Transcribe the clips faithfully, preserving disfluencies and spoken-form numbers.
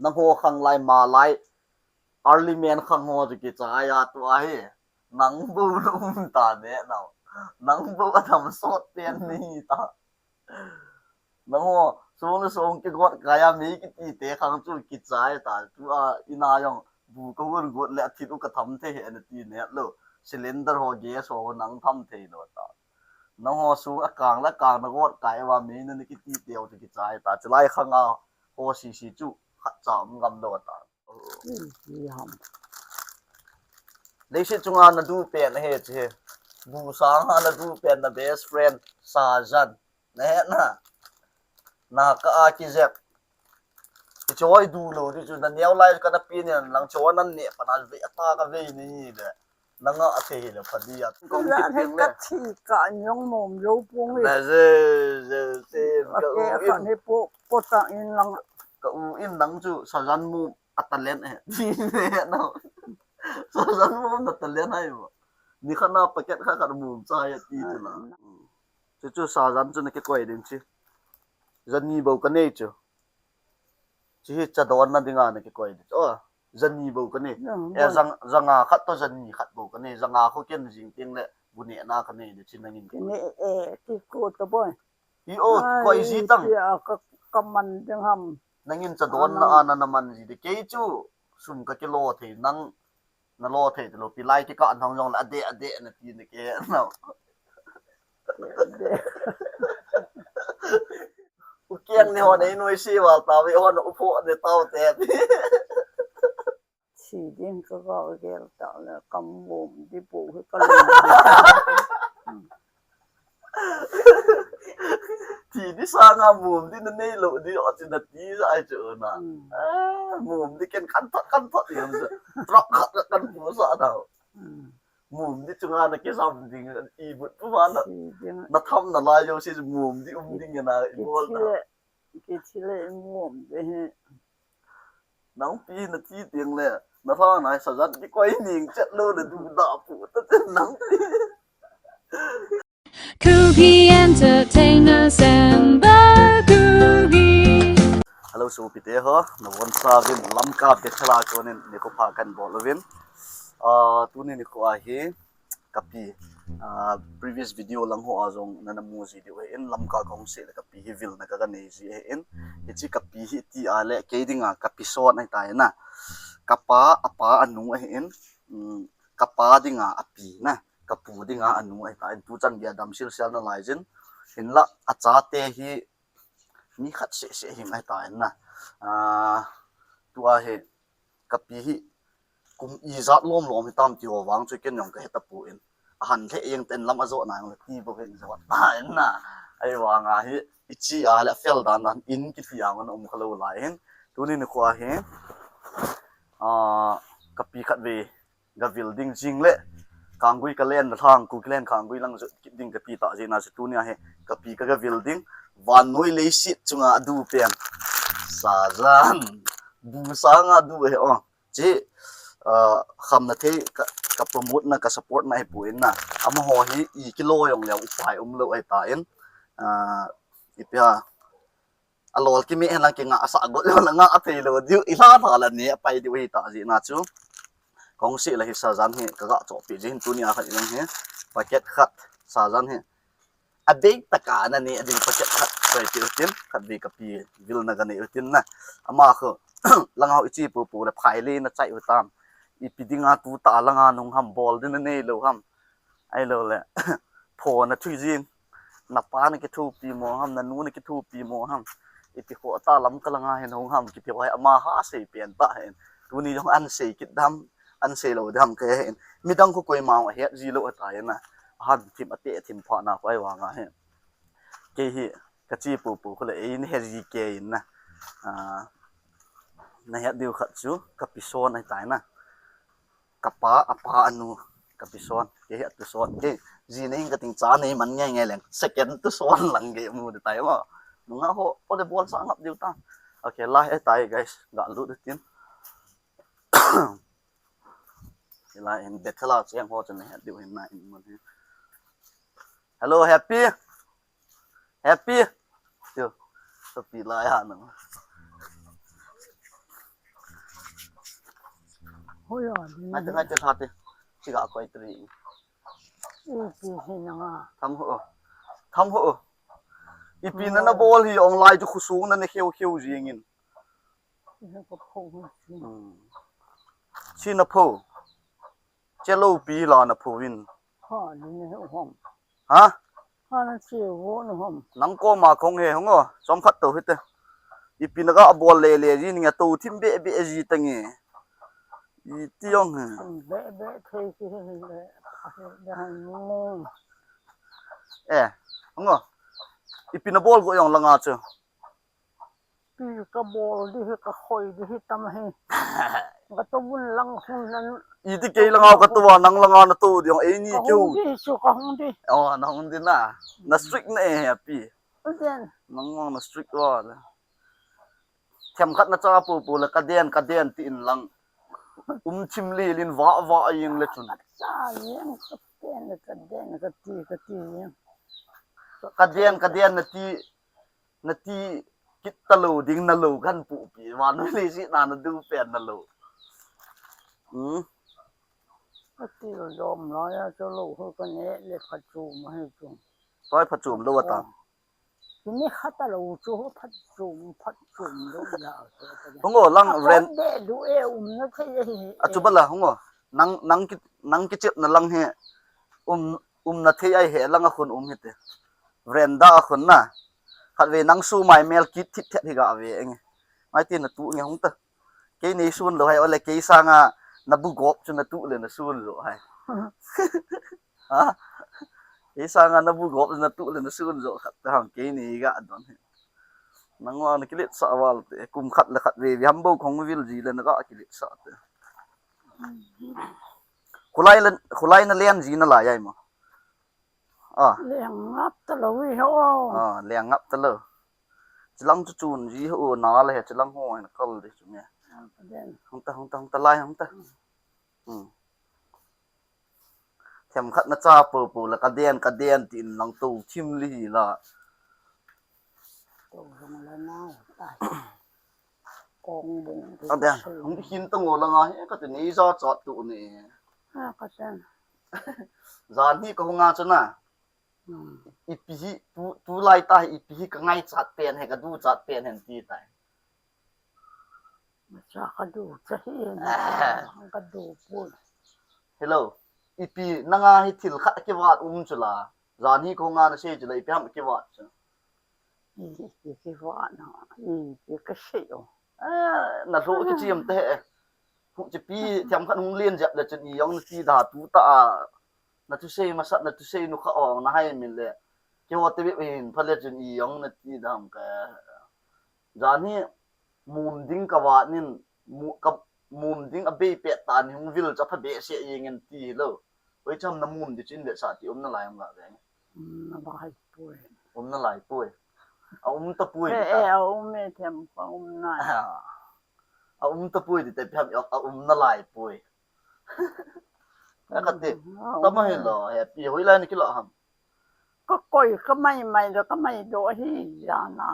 Nangho khang lai ma lai, early man khang ho chu kichai a tua hi. Nang bou na um ta ne nau. Nang bou a tham sot pen ni ta. Nangho, song le song kigot kai a mi kiti te khang chu kichai ta. Tua ina jong bu ka hun got le a thil u ka tham thei he na ti ne lo. Cylinder ho gas ho nang tham thei lo ta. Nangho sung a kang le kang na got kai va mi na ni kiti te u chu kichai ta. Chulai khang a ho sisi chu khat cha um ngam lo ta. Hi, hi ham. Leiset chunga na du pen he che. Bu sang ha na du pen na best friend Sajan. Na he na. Na ka a ki jep. Ki choi du lo di chu na neo lai ka na pi ni lang choi nan ne pa na ve ta ka ve ni de. Na nga a thei le pha di a. Kong Ya ki ne ping le. Ka thi ka nyong mom yo pung le. Na je, je, je, ka Ka u ke in. Ka ne po, po ta in lang. Ka u in lang chu Sajan mom a talent he. Ti ne na. Sajan mom na talent hai bo. Ni khat na packet khat khat mom cha ya ti chu na. Chu chu Sajan chu na kikoi ding chi. Jani bou ka nei chu. Chi hi cha don na dinga na kikoi ding. Oh, jani bou ka nei. Ya, Eh, bon. jang, janga khat to jani khat bou ka nei. Janga kho ken jing ting le bu ne na ka nei de chi nangin. Ki ne, eh, ki ko to boy. I o, Ai, kikoi ji tang. Tia ka, ka man ding ham. Nangin cha don na Ana. Ana na man ji de. Kei chu sum ka kilo thei nang na lo thei te lo pi lai ki ka an hong jong la de, de na ti ne ke na. U kiang ni ho nei noi si wal ta ve ho na u pho ne tau te. Si ding ka ga gel ta le kam bom di po he ka lo. Thi di sanga mom di na nei lo di o chi na ti ai chu na. Hmm. Ah, mom di ken kan thot kan thot di kan sa. Trok khat kan pu sa da. Hmm. Mom di chunga na ke sam ding i but pu ma na. Si ding. Na tham na lai jo si mom di um ding na i bol da. Ki thi le mom de he. Nang pi na thi ding le. Na tha na sa jat di koi ning chet lo le du da pu ta chen nang pi. Kuki Entertainers and the Kuki. Hello, sopite ho, nabonchauvin Lamka Bethel a konin nikho pha kahin bol uvin. Ah, tuni nikho a hi kapi, ah, previous video lang ho a jong nana mu ji diu ahin, Lamka kahung seh le kapi hi vilna ka, kanei ji ahin. Hiche kapi hi ti a le kei dinga kapi son ahitai na. Kapa, apa, anu ahin, um, kapa dinga api na. Kapu dinga anu ahitai, tuchan gei a damsel sel nalai jin. Hinla achate hi mi khat seh seh him ahitai na. Ah, tua hi kapi hi kum ijat lom lom hitam ti ho vang chu ken jong kahe tapon. Ahan lheh jeng ten lam ajo na jong le ti bou hin jo ta in na. Ahivanga hi ichi a le fel dan dan in kiti a ngon um kha lou lai hin. Tuni nikho a hi, ah, kapi khat ve gavil ding jing le, Kanggui kalen na thang, Kukiland Kanggui lang jot kit ding kapi ta jeh na chu tunia hi, kapi ka gavil ding, vannoi leiset chunga adu pen. Sajan, bu sanga adu he o. Chi, ah, khamna thei ka, ka promote na, ka support na hi poi na. Amaho hi i kilo jong le upai um lou ahitan. Ah, ipi ham. Alol kimi hen lang kinga asa got lou la nga athei lou diu, ilha lha la ne apai diu hita jeh na chu. Kong si la hi Sajan hi kaga chohpeh jin tunia khat ilang hi. Packet khat Sajan hi. Abei taka na ne ading packet khat soi pi utin, khat vei kapi vilna kanei utin na. Ama khu langa ho ichi pu pu le phai le na chai utam. Ipi dinga tuta langa nung ham bol din na nei lou ham. Ahilou le, pho na thui jing, na pa na kithopi mo ham, na nu na kithopi mo ham, ipi khoh ta Lamka langa hin hung ham, kiti ho hi ama ha sei pen ta hin. Tuni jong an sei kit dam, an sei lou dam kahe hin. Midang khu koima ahet ji lou ahitai na. Ahan thim ate thim pha na khu ahivanga hin. Kei hi, kachi pu pu khu le, ei na he ji kei in na. Ah, na het diu khat chu, kapi son ahitai na. Kapa, apa, anu, kapi son, kei hi atu son, kei, ji nei kating cha nei man ngai ngai leng, second tu son lang kei mu de tai mo. Nunga ho, po de bol sa ngap diu ta. Okay, lai ahitai guys, ga lut tin. Lai in Bethel a cheng ho chun na het diu hin na in mun hi. Hello, Happy. Happy. Yo, Happy lai ha na. Hoi a, ngaite, ngaite, thate. Siga koi tri. Ipi hi nanga. Tham ho. Tham ho. Ipi nana bol hi ong lai chu khosung nana kheu kheu jingin. Sina pho. Chelo pi la na pho in. Ha, ni ne hom. Ha? Hana chi vo na hom. Nang koma khong he hong o. Chomkhat to hite. Ipi naga bol lele ji ninge to thim be be ji tange. Iti ong he. Be be thei ki he le. Be han mo. Eh, hong o. Ipi nabol go jong langa chu. Pi kabol di hi, kakhoi di hi tam hi. Kato bun lang hung nan. Iti kei langa kato a, nang langa nato di ong, eini keu. Kahung di chu, kahung di. Oh, nahung di na. Na strict na e, pi. Uten. Nang nang na strict wa la. Themkhat nacha popo la kaden, kaden ti in lang. Um thim lilin va va yin le chun. Cha yin, kaden, kaden, kati, kati yin. Kaden, kaden nati, nati kit talou ding nalou kan pupi. Vannoi leiset na nadu pen nalou. Hmm. Kati lom la ya cho lou ho kane le phat chu ma he chu. Toi phat chu lou ata. Kini khata lo chu phat chum, phat chum lo ya. Hung o lang ren. De du e um na thei hi. A chu bala hung o. Nang, nang ki, nang kichep na lang he. Um, um na thei ai he lang a khun um hite. Veranda a khun na. Khat ve nang su mai mel kit thit thet hi ga ve eng. Mai ti na tu nge hung ta. Kei nei sun lo hai ole kei sanga na bu gop chu na tu le na sun lo hai. Ha? Kei sanga na bu gop na tu le na sun zo khat ta ham kei ni ga don he. Nang wa na kilet sa wal te kum khat le khat ve vi ham bo khong vil ji le na ga kilet sa te. Khulai le khulai na len ji na la yai mo. Ah. Leng ngap ta lo wi ho. Ah, leng ngap ta lo. Chilang chu chun ji ho na le he chilang ho na kal de chu me. Hung ta hung ta hung ta lai hung ta. Hmm. Themkhat nacha popo la kaden, kaden ti in lang to thim li hi la. To jong la na ta. Kong bung. Kaden, hung khin tong o langa he kati nei ja chat tu ni. Ha, kaden. Jan hi kahung a chu na. Hmm. Ipi hi tu, tu lai ta hi ipi hi kangai chat pen he kadu chat pen hen ti tai. Macha kadu cha hi na kadu pun. Hello. Ipi nanga hi thil khat kivat um chu la. Jan hi ko nga na sei chu la ipi ham kivat chu. Ipi kivat na. Ipi ka sei o. Eh, na lo kichim te he. Hu chi pi thiam khat hung lien jep le chun i jong na ti da tu ta a. Na tu sei masat na tu sei nu kha ong na hai min le. Kiho te bi hin pha le chun i jong na ti da ham ka. Jan hi mum ding ka va nin mu, ka mum ding a bei pet ta ni hung vil cha pha be se i ngen ti lo. Oi cham na mum di chin ve sa ti um na lai am ga ve. Um na lai pui. Um na lai pui. A um ta pui. Eh, eh, a um e thiam ka um na. A um ta pui ti te piam a um na lai pui. Ka ti. Ta ma hi lo he pi hoi lai ni ki lo ham. Ka koi ka mai mai lo ka mai do hi jana.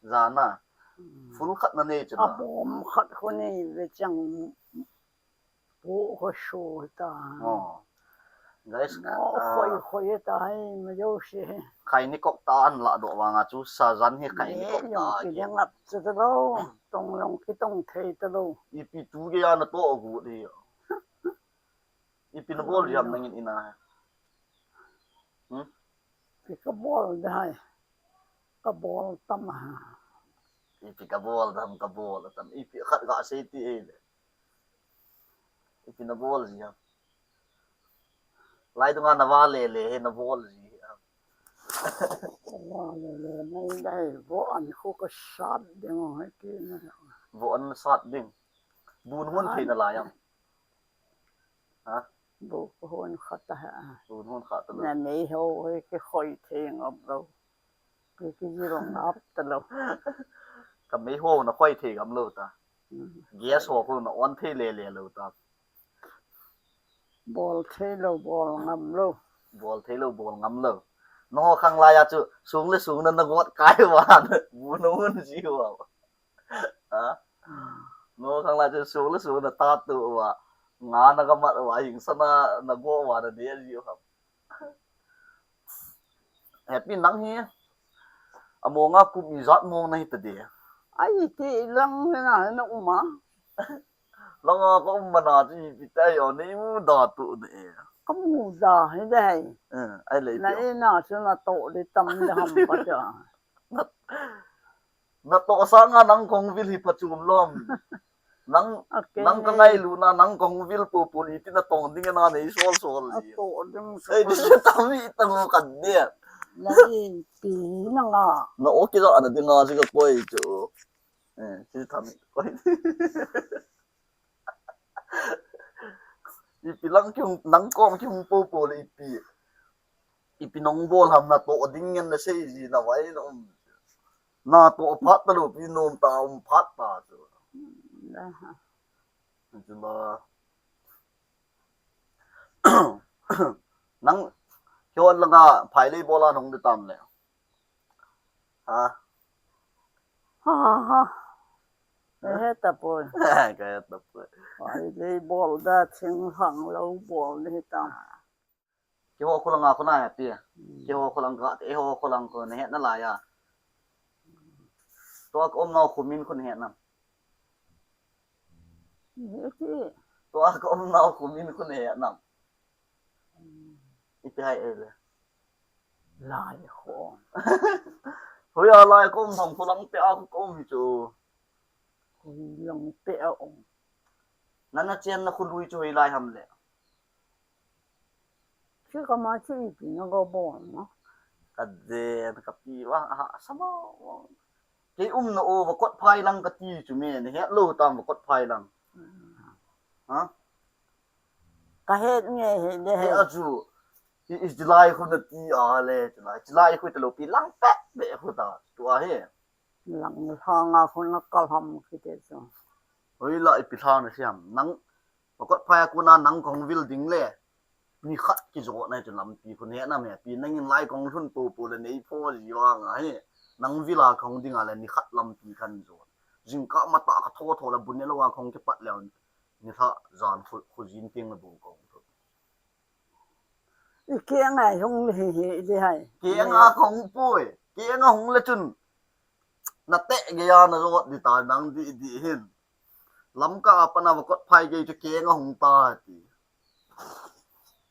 Jana. Full khat na nei chu na. A bom khat ko nei ve chang. Pu ko su ta. Oh. Guys, no, ah, khoi khoi ta hai ma jo se. Khai ni kok ta an la do wa nga chu sa jan hi khai ni kok ta. Ki ding ap chu ta lo. Tong long ki tong thei ta lo. Ipi tu ge ya na to gu de. Ipi na bol jam nangin ina. Hmm? Ipi ka bol dai. Ka bol tam a. Ipi ka bol dam ka bol tam. Ipi khat ga sei ti e le. Ipi na bol ji ham. Lai dunga na va le le he na bol ji ham. Ka va le le na i dai vo an khu ka sat ding o he ti na. Vo an sat ding. Bun hun thei na lai am. Ha? Bu ko hon khat a ha. Bu hon khat a lo. Na mei ho he ke khoi thei ngap lo. Ke ke ji rong ap ta lo. Ka mei ho na khoi thei ngam lo ta. Hmm. Gas ho ko na on thei le le lo ta. Bol thei lo, bol ngam lo. Bol thei lo, bol ngam lo. No khang lai a chu sung le sung na na got kai wa. Bu no hun ji wa. Ha? No khang lai chu sung le sung na ta tu wa. Nga na ka mat wa hing sana na go wa na de ji ham. Happy nang hi. Amo nga kum ijat mong na hi ta de. Ai ti lang na na uma. Langa ka um mana ti pi ta yo ni mu da tu de. Ka mu da hi de. Eh, ai le. Na e na su na to de tam de ham pa cha. Na to sanga nang kong vil hi pachum lom. Nang, okay, nang ka ngai lu na, nang kong vil pu pu li ti na tong ding na nei sol sol li. To ding. Ei, di se tam mi ta ngo ka de. Na i pi na nga. Na o ki da na ding nga si ka koi chu. Eh, si tam mi koi. Ipi lang ki hung, nang kom ki hung po po le ipi. Ipi nong bol ham na to ding ngen na sei ji na vai na um. Na to phat ta lo pi nom ta um phat ta chu. Aha. Chu la. Nang kyo langa phai lei bola nong de tam le. Ha. Ha ha. Ka he ta poi. Ka he ta poi. Ai, lei bol da thing hang lo bol ni ta. Kiho khulanga khuna he ti. Hmm. Kiho khulang ka te ho khulang ko ne he na la ya. To ka um nau khumin khun he na. He ti. To ka um nau khumin khun he na. Ipi hai e le. Lai khom. Hoi a lai kom thong khulang pe a kom hi chu. Hoi lang pe a om. Nana chen na khului chu hoi lai ham le. Chi ka ma chi ipi na ka bol na. Ka de ka pi wa ha sama. Kei um na o va kot phai lang ka ti chu me ne he lo tam va kot phai lang. Ha? Ka het nge he de he. He a chu. Hi is July khu na ti a le, July, July khu ta lo pi lang pe be khu ta. Tu a he. Lang hang a khu na kal ham ki te chu. Hoi la ipi hang na siam. Nang, va kot phai a khu na nang kong vil ding le. Ni khat ki jo na chu lampi khu ne na me pi nang in lai kong lhun po po le nei pho ji wa nga he. Nang vila kong ding a le ni khat lampi kan jo. Jing ka ma ta ka tho tho la bun ne lo wa kong ki pat le. Ni kha jan khu, khu jin ting le bu kong. I keng a hung le hi hi le hai. Keng a hung poi. Keng a hung le chun. Na te ge ya na jot di ta nang di di hin. Lam ka apa na va kot phai ge chu keng a hung ta ti.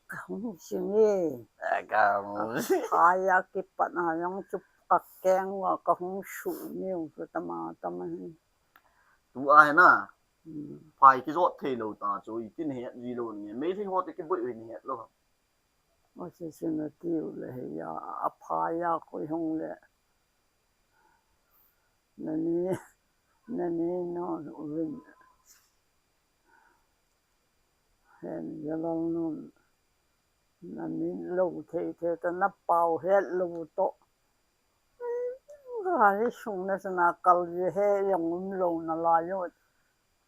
Ka hung sing e. Eh, ka hung. Phai a ki pat na yang chu ka keng wa ka hung su ni u chu tama tama hin. Tu a he na. Hmm. Phai ki jot thei lo ta chu i tin he ji lo ni. Mei thei ho te ki boi ni he lo. Ose sina tiu le he ya a phai a koi hung le. Nani, nani no uvin. Hen yalal nun. Nani lo thei thei ta na pau het lo to. Gari sung na sana kal je he yong um lo na la yo.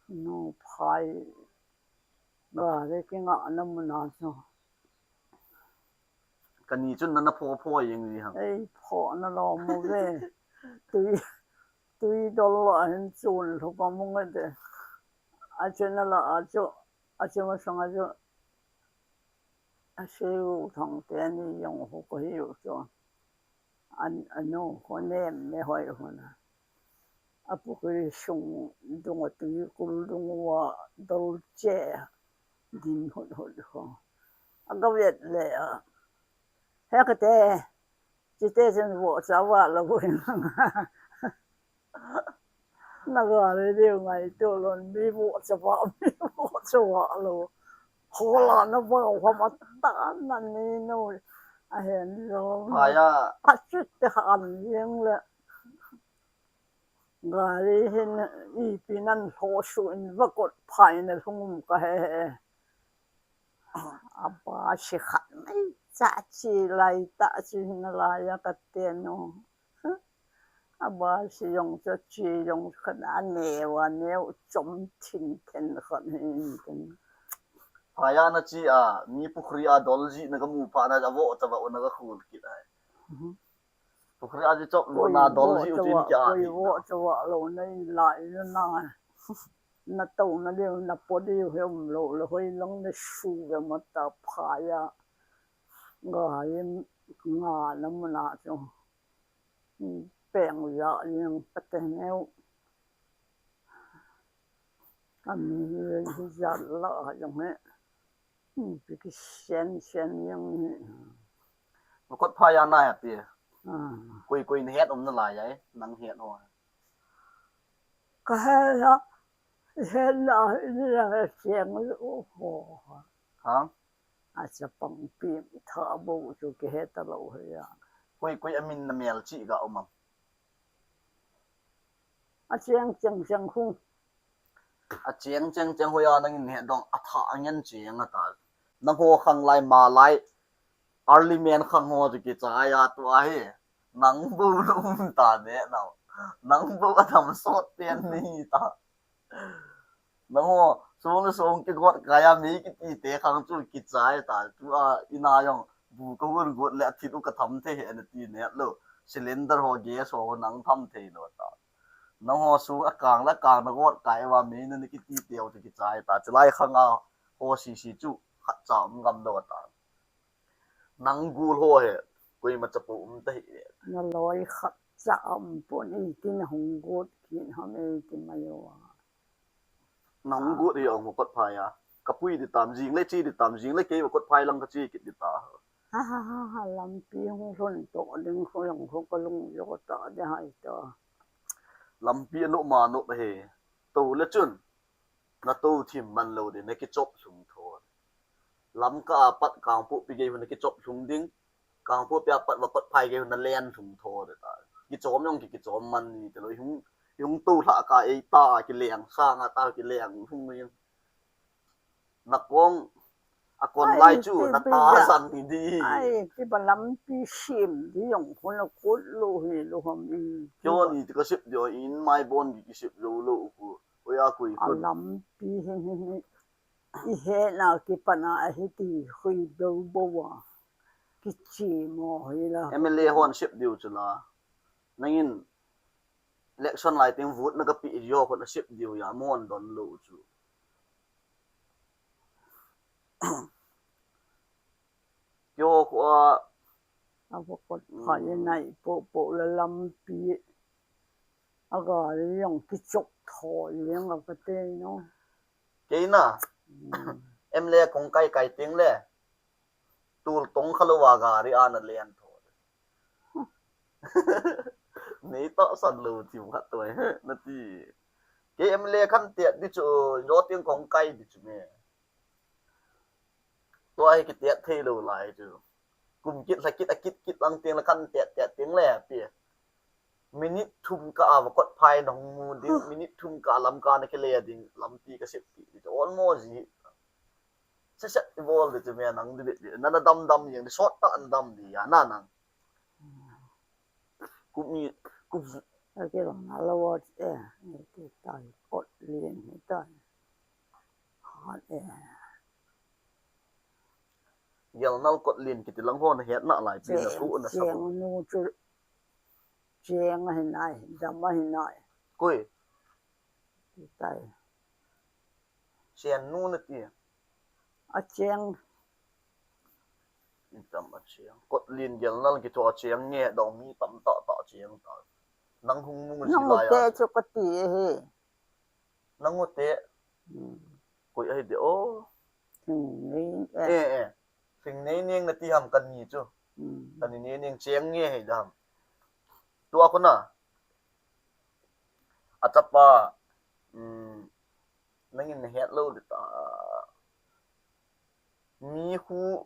No phai. Gari ki nga na mu na so. Kani chun na na pho pho yeng ji ha. Ei pho na lo mu ve. Tui, tui dol lo a hin chun lo pa mu nge de. A chun na la a chu, a chu ma sang a chu. A se u thong te ni yong ho ko hi u chu. An, anu, ho nem me hoi ho na. A pukhri sung dung a tui kul dung wa dol che din hut hut ho. A ka vet le a. He ka te, chi te chen vo cha va la vo na. Na ga le de ngai to lon mi vo cha va, mi vo cha va lo. Ho la na va ho ma ta na ni no. A hen lo. Phai a. A chu te han yeng le. Gari hin ipi nan lho su in va kot phai na lhung um ka he he. A ba si khat mai cha chi lai ta chi na lai a ka te no. A ba si yong cha chi yong khat a ne wa ne u chom thin then khat hin ten. Phai a na chi a, mi pukhri a dol ji na ka mu pha na a vo cha va u na ka khul kit ai. Mhm. Pukhri a ji chop lo na dol ji u tin kya. Koi vo chawa lo na i la i na na. natouna diu, napo diu hi umlou le, hoilang le su ve mata phai a. Gari nga na muna chu. Peng ja jeng pate neu. Ami hi jat la jong he. Pi kisen sen jeng hi. Kot phai a nai api. Koi koi nahet um nalai ai, nang het ho. Kahe la, het la, ni la siang lo ho. Ha? Achapang pi tha bo chu kihe talou hi a. Koi koi amin na melchih ga um am? Acheng cheng cheng khu. Acheng cheng cheng khu a nangin he dong atha angen cheng ata. Nangho khang lai ma lai. Early man khang ho chu kichai a tua hi. Nang bou na um ta ne nau. Nang bou atham sot pen ni ta. Nangho, song le song kigot kai a mi kiti te khang chu kichai ta. Tua ina jong bu kahon got le athil u katham thei he nati ne lo. Cylinder ho gas ho nang tham thei lo ta. Nangho song akang le akang nagot kai uva mi na ni kiti teu chu kichai ta. Chulai khang a ho sisi chu khat cha um ngam lo ta. Nang gul ho he, koima chapo um ta hi. Naloi khat cha um pon, itin hung got kit ham iti mai uva. Nang got hi ong kot phai a. Kapui di tam jing le chi di tam jing le kei kot phai lang kachi kit di ta. Ha ha ha ha, lampi hung lhun to ding khu jong khu kalung jo ta di hai ta. Lampi anu ma nu he. To le chun. Nato thim man lo di, nakichop lhung tho. Lamka a pat Kangpokpi gei hu nakichop lhung ding. Kangpokpi a pat va kot phai gei hu nalen lhung tho di ta. Kichom jong ki, kichom man ni te lo, hung, hung to lha ka ei ta, kileng sang a ta, kileng lhung ni. Nakong, akon lai chu, nata san ni di. Ai, ti ba lampi sim di jong khu nakut lo hi lo ham i. Kyo ni ti kasip di, in mai bon ki kisip lo lo khu. Oi a kui a kun. Lampi hi hi hi. I he na kipan a hiti hui beu bou a. Kichi mo hi la. M L A hon sip diu chu la. Nangin election lai teng vote na kapi jo ko na sip diu ya mon don lo chu. Kyo ko a. A ko kot phai nai po po la lampi. A gari jong kichok tho jeng a kate no. Keina. M L A kong kai kai teng le. Tul tong kha lo a gari a nalen tho. Nei ta san lo thiu khat toi. Nati. Kei M L A khan te di chu, jo teng kong kai di chu me. Tua hi kitiat thei lo lai chu. Kum kit la kit a kit kit lang teng la kan tiat tiat teng le pi. Minute thum ka a va kot phai na hung mu ding, minute thum ka lam ka na kile ding, lampi ka sep pi. Almost ji. Set set i bol di chu me nang di bit di. Na na dam dam jeng di, sot ta an dam di ya na nang. Kum ni, kum. Ake long na lo wa e, ni ti tai kot lien ni tai. Hat e. Yal nal kot lien kiti lang ho na het na lai pi na thu na sa. Cheng nu chu, cheng a hi nai, dam a hi nai. Koi. Ti tai. Cheng nu na ti. A cheng. Itam a cheng. Kot lien gel nal kithua cheng nge dong mi tam ta ta cheng ta. Nang hung mu ji lai a. Nang te chu ka ti e he. Nang u te. Hmm. Koi ai de o. Hmm, ni e. E e. Sing nei neng na ti ham kan ni chu. Hmm. Kan ni nei neng cheng nge he dam. Tua ko na. A chapa. Hmm. Nangin na het lo di ta. Mi khu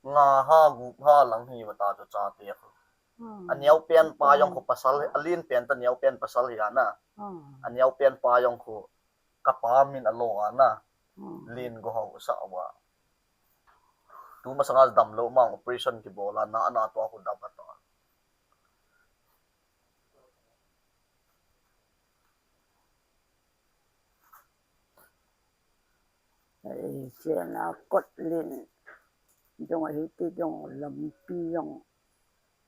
nga ha gup ha lang hi va ta chu chate khu. Hmm. A neo pen pa jong khu pasal, a lien pen ta neo pen pasal hi ana. Hmm. A neo pen pa jong khu ka pa min a lo ana. Hmm. Lien go ho sa wa. Tu masanga dam lo mang operation kibol a na, na tua khu dam a ta. Ei, chena kot lien jong ahi ti jong lampi jong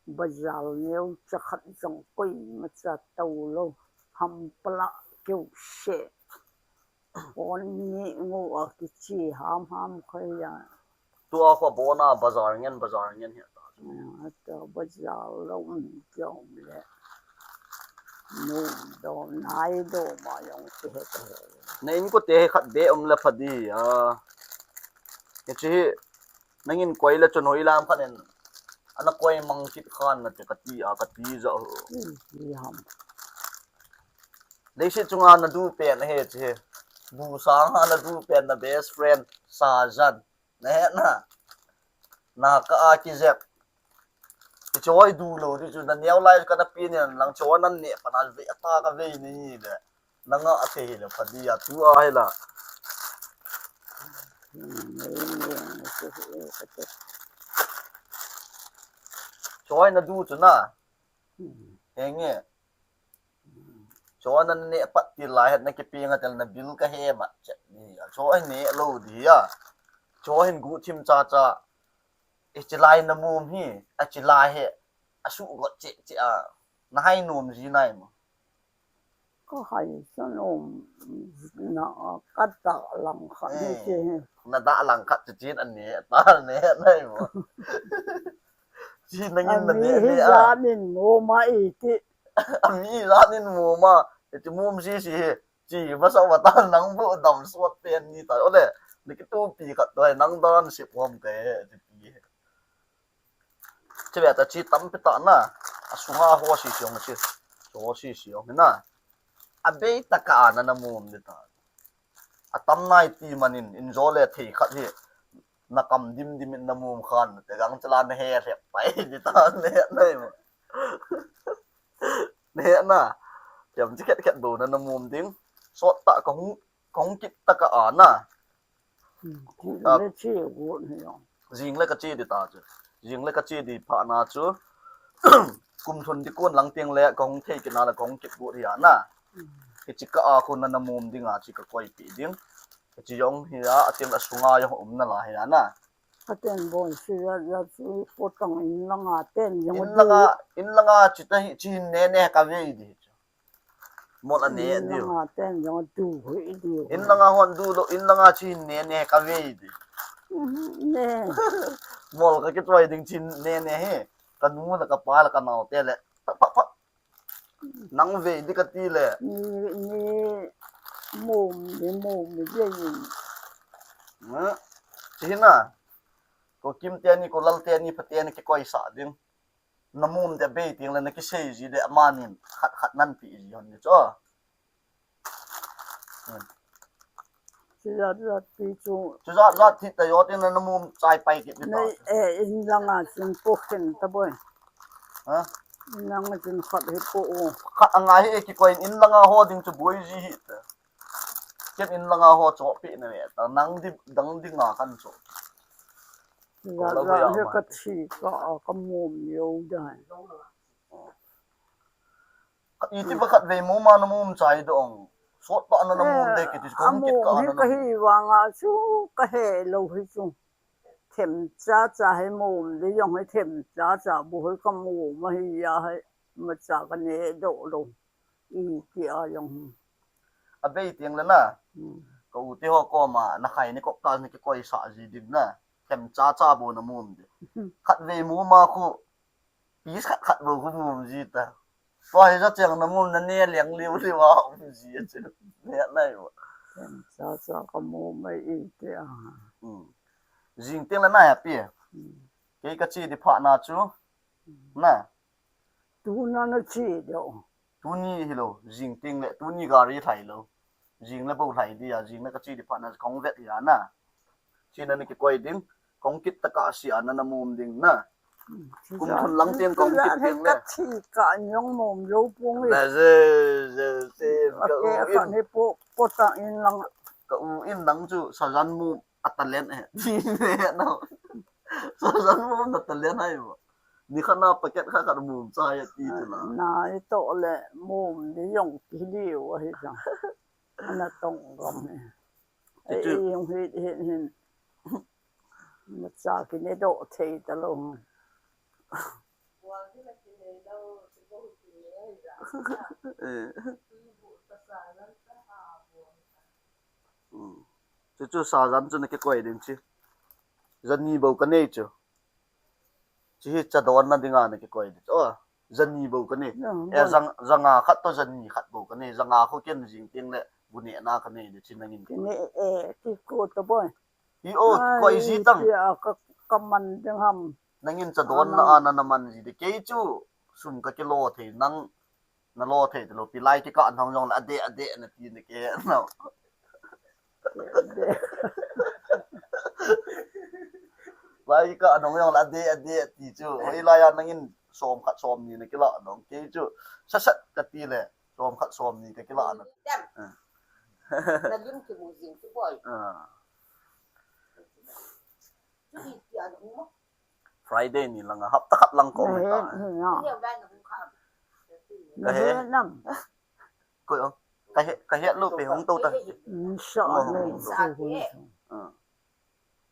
bazar neo cha khat jong koima cha to lo ham pala keu se. Pon ni ngu a kichi ham ham khai ya. Tua kho bona bazar ngen, bazar ngen hi ta. Ata bazar lo um jong le. Nu do nai do ma yong ti he ta he. Na in ko te he khat be um le phadi a. Ke chi hi nangin koi le chun hoi lam khat en. Ana koi mang kit khan na te kati a kati ja ho. Ti ham. Leiset chunga na du pen he chi he. Bu sang ha na du pen na best friend Sajan. Na he na. Na ka a ki zep. Ki choi du lo di chu na neo lai ka na pi ni lang choi nan ne pa na ve ta ka ve ni le. Na nga a te hi le phadi a tu a he la. Choi na du chu na. Henge. Choi nan ne pat ti lai het na ki pi nga tel na bil ka he ma. Choi ne lo di a. Choi hin gu thim cha cha. I chi lai na mum hi, a chi lai he, a su got che che a. Na hai nom ji nai mo. Ka hai sa nom na ka da lang khat ni che. Na da lang khat che chin an ne, ta ne nai mo. Chi na ngin na ne ne a. Za nin mo ma i ti. A mi za nin mo ma, i ti mum si si he. Chi, masa vata nang bu dam suat pen ni ta. Ole, ni ki tu pi khat doi nang dan sip hom ke, ti pi. Chi ve ta chi tam pi ta na. A sunga ho si si ong chi. Ho si si ong na. A bei ta ka na na mum ni ta. A tam nai ti manin, in zo le thei khat hi. Na kam dim dim in na mum khan, te gang chala na he he pai ni ta ne nai mo. Ne na. Kiam chi khet khet do na na mum ding. Sot ta ka hung, ka hung kit ta ka a na. Jing le ka chi di ta chu. Jing le ka chi di pha na chu. Kum thun di kon lang tiang le ka hung thei kit na le ka hung kit gu hi a na. Ki chi ka a khu na na mum ding a chi ka koi pi ding. Ka chi yong hi a, a tiang a sunga yong um na la hi a na. Ka ten bon si ya ya chu potang in langa ten yong. In langa, in langa chi ta hi chi ne ne ka ve di. Mol a ne diu. Nga ten jong tu hui diu. In langa hon du lo, in langa chin ne ne ka ve di. Ne. Mol ka kitwai ding chin ne ne he. Ka nu la ka pa la ka nau te le. Pa, pa, pa. Nang ve di ka ti le. Ni, ni mum, ni mum, ni ve ni. Chi na. Ko kim te ni, ko lal te ni, pa te ni ki koi sa ding. Na mum de bei ting le na kisei ji de amanin khat khat nan pi ji hon ni chu. Chu jat jat pi chu. Chu jat jat thi ta yo tin na mum chai pai kit ni ta. Nei, eh, in langa chin po khen ta boi. Ha? In langa chin khat hi po o. Khat anga hi e ki koi in langa ho ding chu boi ji hi ta. Ken in langa ho cho pi na ve ta nang di dang di nga kan cho. Chu jat jat hi ka thi ka a ka mum yo dai. Iti ba khat vei mum a na mum chai dong. Sot ta na na mum de kiti chu kong kit ka na. Ka hi vang a chu ka he lo hi chu. Them cha cha he mum de jong he them cha cha bu he ka mum a hi ya he ma cha ka ne do lo. Iti a jong. A bei tiang le na. Ka u te ho ko ma na khai ni kop ta ni ki koi sa ji din na. Them cha cha bu na mum de. Khat vei mum a khu Pi khat khat bou khu mum ji ta. Tua hi ja cheng na mum na ne leng liu liu a um ji a chu. Ne nai bo. Sa sa ka mum mai i te a. Jing teng la nai a pi. Kei ka chi di pha na chu. Na. Tu na na chi do. Tuni hi lo, jing teng le, tuni gari lhai lo. Jing le bou lhai di a, jing le ka chi di pha na kong vet hi a na. Chi na ni ki koi ding, kong kit ta ka si a na na mum ding na. Kum thun lang teng kong kit teng le. Ka thi ka nyong mum lo pung le. Na je, je, je, ka u in. Ni po, po ta in lang. Ka u in lang chu, sa jan mum, a talent eh. Ti ne na. Sa jan mum na talent ai bo. Ni khat na packet khat khat mum cha ya ti tu na. Na i to le mum ni jong ki liu a hi jong. Ana tong gam e. Ti chu. Ei jong hi hin hin. Ma cha ki ne do thei ta lo. Eh. Chuchu sajan chu nakikoi ding chi. Jani bou kanei chu. Chi hi chadonna dinga nakikoi ding. Oh, jani bou kanei. Eh, jang, janga khat to jani khat bou kanei. Janga kho ken jing teng le bu nehna kanei ding chi nangin. Kine e, kiko to boi. Hi o, koi ji tang. Ka, kaman ding ham. Nangin chadonna ana naman ji ding. Kei chu sum kakilo thei nang. Nalo thei talou, pi lai kikah nahung jongle, adeh, adeh, nati nake, no. Lai kikah nahung jongle, adeh, adeh, ti chu. Hoilai a nangin som khat som ni nakilah nahung. Kei chu, sat sat kati le, som khat som ni kakilah na. Nalim kimu jing chu boi. Friday ni langa hapta khat lang ko ta. Kahe nam. Ko, kahe, kahe lo pe hung to ta. Insha Allah.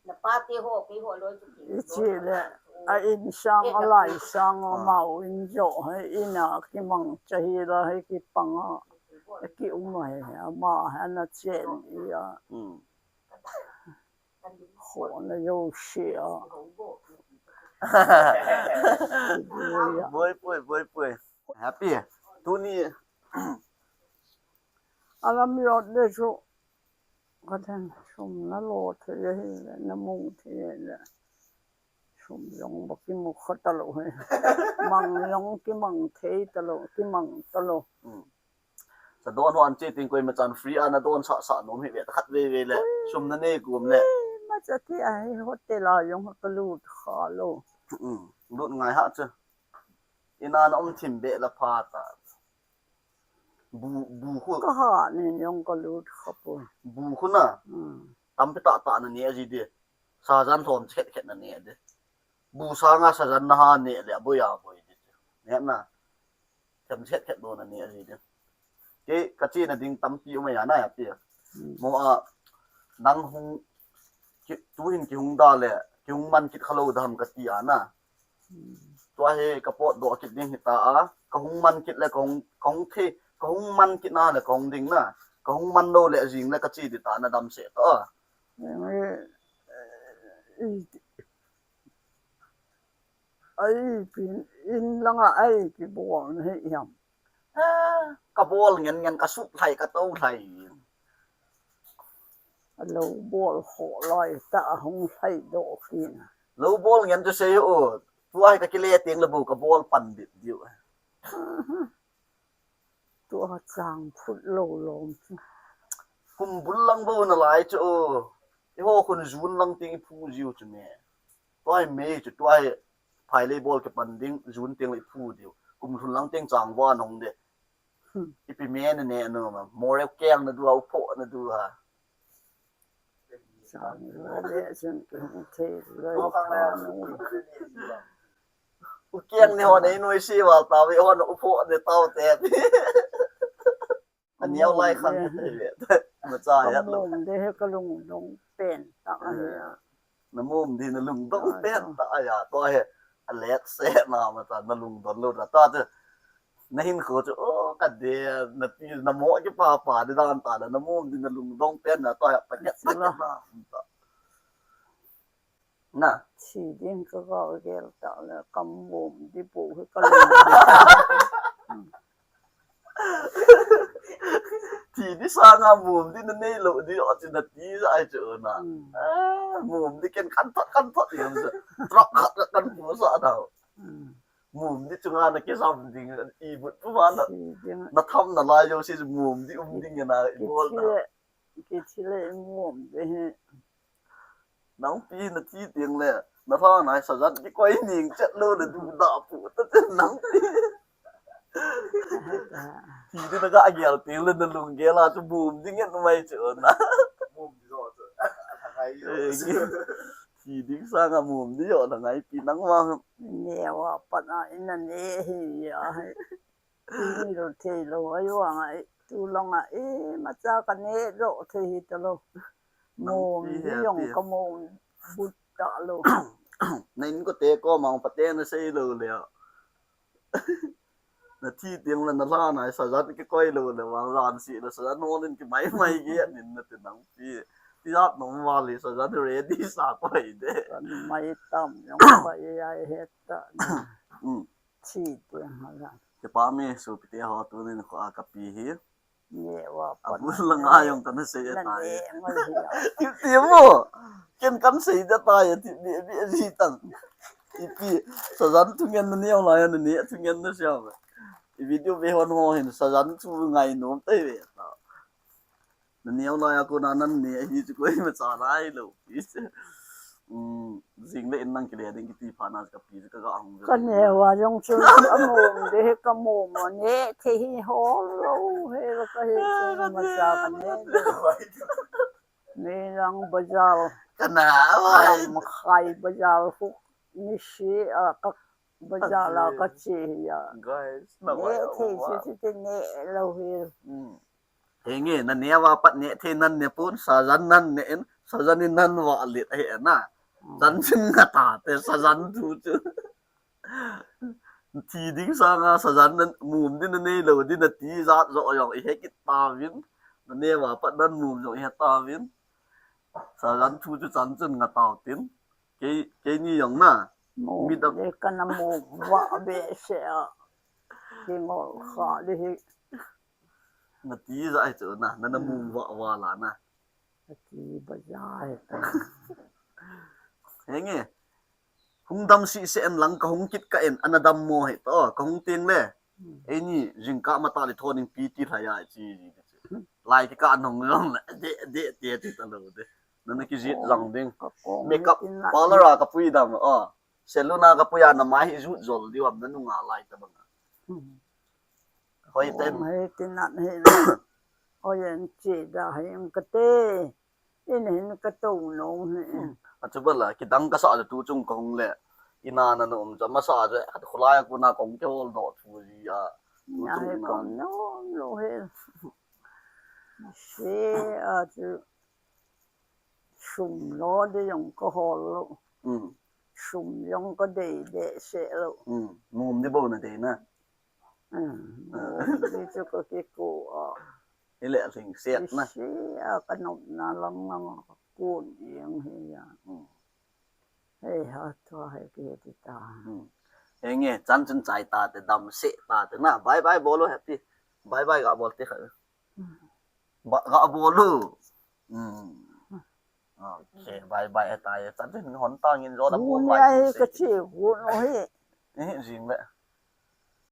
Napate ho pe ho lo. Ichi le a insang alai sang mau injo he ina kimang chahi la he kipanga kium he ama hana chen ia. Khona jouse a. Boi poi, boi poi. Happy. Tuni. Alam yot de chu. Katen sum nalo thei hile, namu thei hile. Sum jong ba kimu kha talou he. Mang jong kimang thei talou, kimang talou. Chadon ho an che ting koima chan free a nadon sah sah nom hi ve ta khat veve le. Sum nanei kum le. Macha ti a hi hotel a jong kalut kha lou. Lut ngai ha chu. Ina na um thim be la pha ta. Bu, bu khu. Kaha ni jong kalut kha poi. Bu khu na. Tampi tah tah nane ji ding. Sajan lhom chet chet nane ding. Bu sanga sajan naha ne le aboi aboi ding. Nehna. Them chet chet do nane ji ding. Kei kachena ding tampi um a ya na ya pi. Mo a nang hung tuhin kihung da le, kihung man kit kha lou dam kati a na. Tua hi kapot doh kit ding hita a, kahung man kit le kahung, kahung thei, kahung man kit na le kahung ding na. Kahung man lou le jing le kache ding ta na dam se ta. Ai pin in langa ai kibol na hi ham. Kabol ngen ngen kasuk lhai kato lhai. Lou bol kho loi ta hung lhai doh kina. Lou bol ngen chu sei u. Tua hi kakile teng le bou kabol pan dit diu. Tua chang phut lou lom chu. Kum bul lang bou nalai chu. Eiho khun June lang teng iphu jiu chu me. Tua hi May chu tua hi phailei bol kipan ding June teng le iphu diu. Kum lhun lang teng chang van hung de. Ipi me nane nom a. Moreh keng nadu a, uphoh nadu a. Chang le chun kihung thei lou. Ukeng ni ho nei noi si val ta ve ho na uphoh ne tau te. Aneo lai khan te ve. Macha ya lo. Mum de he kalungdong pen ta a. Namum di nalungdong pen ta a ya to he. Alex se na macha nalungdon lou ta ta te. Nahin kho chu, o, kade, nati, namo kipapa di dan ta le, namum di nalungdong pen na to he, paket, paket na. Na. Thi ding ka gal gel ta le, kamum di pu hi kalung. Thi di sanga mum di nanei lou di, o, chi nati sa ai chu na. Mum di ken kan thot, kan thot di, trok khat kan pu sa dau. Mum di chunga nakijam ding, ibut puma na. Natham nalai jouse mum di um ding na ibol na. Kithi le mum di hi. Nangpi nathi ding le, nalhang nai sajan kikoi ning chet lou le du da pu ta chen nangpi. Thi di naga gel teng le nalung gel a chu mum di ngen mai chu na. Mum di jo chu. Thi ding sanga mum di jo na ngai pi nang ma. Ne wa pat a in na ne hi ya. Ti lo thei lo ai wa ngai tu long a e ma cha ka ne lo thei hi ta lo. Mum di jong ka mum but ta lo. Na in ko te ko ma pa te na sei lo le. Nathi teng le nalhang nai sajan kikoi lou le vang jan si le sajan hon in kimai mai ge nin nati nangpi. Tijat nung vali sa jan ready sa ko ide. Kan mai tam jong pa e ai het ta. Hmm. Chi te ha la. Te pa mi su pi te ho tu ni ko a ka pi hi. Ye wa pa. Abu la nga jong kan sei ta. Ti ti mo. Ken kan sei da ta ya ti ni ni ji tang. Ipi sa jan tu ngen ni la ya ni tu ngen na sia. I video ve hon ho hin sa jan tu ngai nom tai ve ta. Na neo lai a kona nan ne hi chu koima cha lai lo. Jing le in nang kile ding kiti pha na ka pi ka ga hung. Ka neo a jong chu a mom de ka mom a ne the hi ho lo he lo ka he chu ma cha ka ne. Ne lang bazar. Ka na lai. Khai bazar hu ni si a ka bazar la ka chi ya. Guys, na ne the chu chu te ne lo he. Henge, na neo a pat ne thei nan ne pon, sa jan nan ne in, sa jan in nan va lit he na. Jan chin nga ta te, sa jan thu chu. Thi ding sa nga, sa jan nan mum din na nei lo din na ti jat jo jong i he kit ta vin. Na neo a pat nan mum jong i he ta vin. Sa jan thu chu chan chun nga ta tin. Kei, kei ni jong na. Mum mi dam de ka na mum va be se a. Ki ngol kha de hi. Na ti ja ai chu na, na na mum va va la na. Na ti ba ja ai ta. Henge. Hung dam si se en lang ka hung kit ka en, ana dam mo he to, ka hung teng le. Ei ni jing ka ma ta le thoning pi ti tha ya chi ji. Lai ki ka nong long le, de, de, de, ti ta lo de. Na na ki ji jang ding. Makeup parlor a ka pui dam, o. Salon a ka pui a na mai hi jut jol diu am na nunga lai ta bang. Hoi ten. Hoi tin nan hi. Hoi en chi da hi ang ka te. In hin ka to no hi. A chu bala ki dang ka sa tu chung ka hung le. Ina na no um cha ma sa je. At khulai ku na kong ke hol do thu ji a. Ina hi kong no lo hi. Se a chu. Sum lo de jong ka hol lo. Sum jong ka dei de se lo. Mum de bo na de na. Mum de chu ka ki ko a. Ile a sing set na. Se a ka nop na lang lang ka kun jeng hi ya. Hei ha thua hei ki ti ta. Henge, chan chun chai ta te, dam se ta te na. Bye bye bolo, happy. Bye bye ga bol te kha. Ba, ga bolu. Okay, bye bye ta ye. Chan chun hon ta ngin jo da bol bye. Ai ka chi hu no hi. Eh, jing le.